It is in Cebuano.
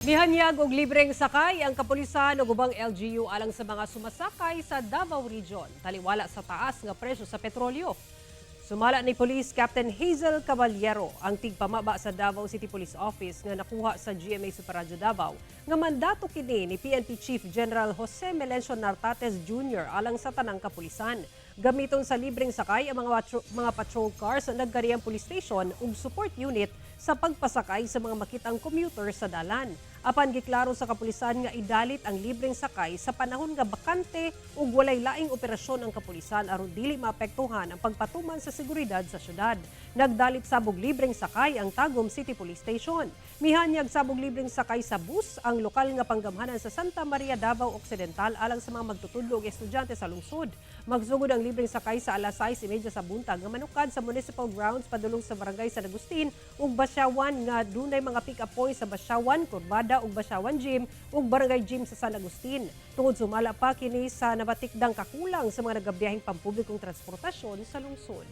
Mihanyag og libreng sakay ang kapulisan ug ubang LGU alang sa mga sumasakay sa Davao Region, taliwala sa taas nga presyo sa petrolyo. Sumala ni Police Captain Hazel Caballero, ang tigpamaba sa Davao City Police Office nga nakuha sa GMA Super Radyo Davao, nga mandato kini ni PNP Chief General Jose Melencio Nartatez Jr. alang sa tanang kapulisan. Gamiton sa libreng sakay ang mga patrol cars sa Nagcariyang Police Station ug support unit sa pagpasakay sa mga makitang commuter sa dalan. Apan giklaro sa kapulisan nga idalit ang libreng sakay sa panahon nga bakante ug walay laing operasyon ang kapulisan aron dili maapektuhan ang pagpatuman sa seguridad sa syudad. Nagdalit sab og libreng sakay ang Tagum City Police Station. Mihanyag sab og libreng sakay sa bus ang lokal nga panggamhanan sa Santa Maria, Davao Occidental alang sa mga magtutudlo ug estudyante sa lungsod. Magsugod ang libreng sakay sa alas 6:30 sa buntag nga manukad sa municipal grounds padulong sa Barangay San Agustin ug Basiawan nga dunay mga pick-up points sa Basiawan, Kurbada ug Basiawan Gym ug Barangay Gym sa San Agustin. Tungod sumala pa kini sa nabatikdang kakulang sa mga nagabiyaheng pampublikong transportasyon sa lungsod.